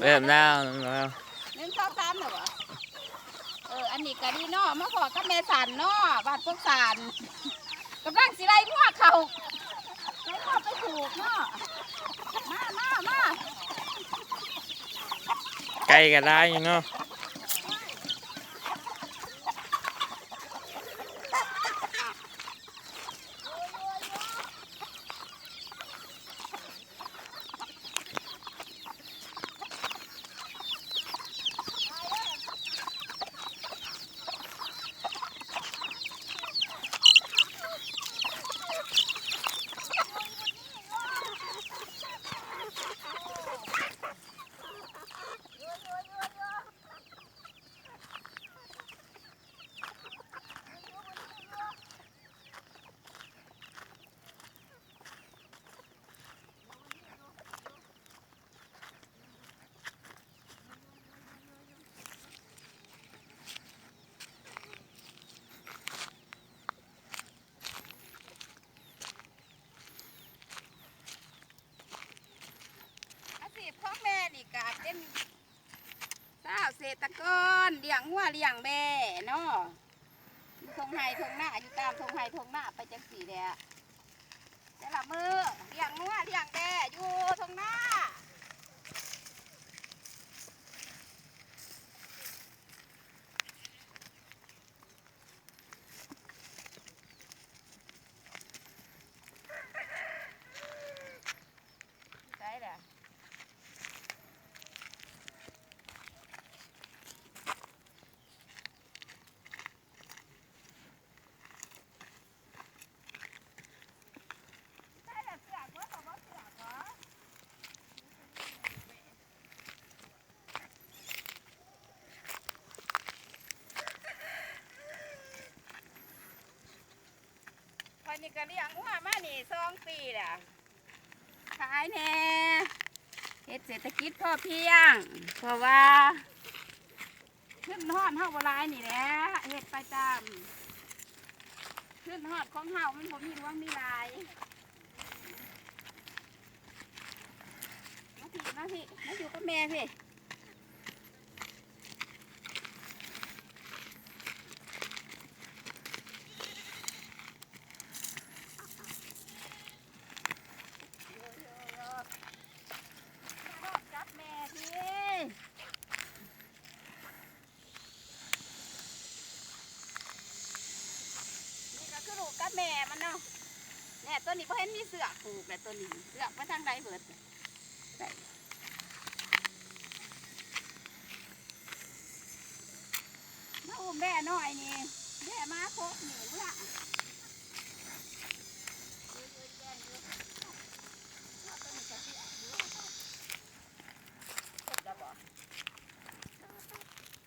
ແບບນັ້ນແລ້ວ ໜຶ່ງ ສອງ ສາມ ແລ້ວບໍ່? ເອີ ອັນນີ້ກໍດີເນາະ ມາພໍ້ກັບແມ່ສັນເນາະ ບ້ານໂຄກສານ ກຳລັງຊິໄລ່ງົວເຂົ້າ ໄລ່ງົວໄປຜູກເນາະ ມາ ມາ ມາ ໄກ່ກໍຫຼາຍຢູ່ເນາະ. ອາຊີບຂອງແມ່ນີ້ກະເປັນຊາວເສດຖະກອນ ລ້ຽງງົວລ້ຽງແບ້ເນາະ ຢູ່ທົ່ງໄຮ່ທົ່ງນາ ຢູ່ຕາມທົ່ງໄຮ່ທົ່ງນາໄປຈັ່ງຊີ້ແຫຼະ ແຕ່ລະມື້ລ້ຽງງົວລ້ຽງແບ້ຢູ່ທົ່ງນາ. ຂ້ອຍນີ້ກໍລ້ຽງງົວມານີ້ສອງປີແລ້ວ ຂາຍແດ່ ເຮັດເສດຖະກິດພໍພຽງ ເພາະວ່າ ທຶນຮອດເຮົາບໍ່ຫຼາຍນີ້ແຫຼະ ເຮັດໄປຕາມທຶນຮອດຂອງເຮົາ ມັນບໍ່ມີຫຼວງມີຫຼາຍ. ມາພີ້ ມາພີ້ ມາຢູ່ກັບແມ່ພີ້. ມານອນກັບແມ່ພີ້ ນີ້ກໍຄືລູກກັບແມ່ມັນເນາະ ແນ່ ຕົວນີ້ບໍ່ເຫັນມີເຊືອກຜູກແຫຼະ ຕົວນີ້ເຊືອກໄປທາງໃດເບິດ. ມາອຸ້ມແບ້ນ້ອຍນີ້ ແບ້ມາຄົບນີ້ເມືອ